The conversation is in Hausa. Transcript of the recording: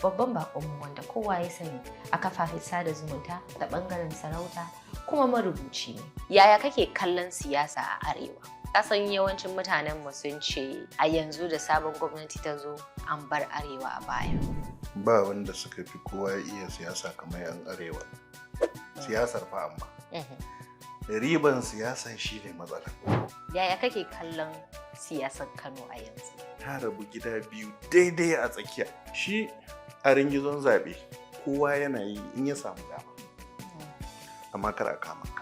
Babban baƙonmu, wanda kowa ya sani a kafafen sada zumunta da ɓangaren sarauta, kuma marubuci ne. Yaya kake kallon siyasa a Arewa? Kasan yawancin mutanenmu sun ce a yanzu da sabon gwamnati ta zo, an bar Arewa a baya. Ba wanda suka fi kowa iya siyasa kamar 'yan Arewa. Siyasar fa, amma riban siyasan shi ne matsala. Yaya kake kallon siyasar Kano a yanzu? Ta rabu gida biyu daidai a tsakiya. Shi a ringizon zaɓe kowa yana yi in ya samu dama, amma kar a kama ka.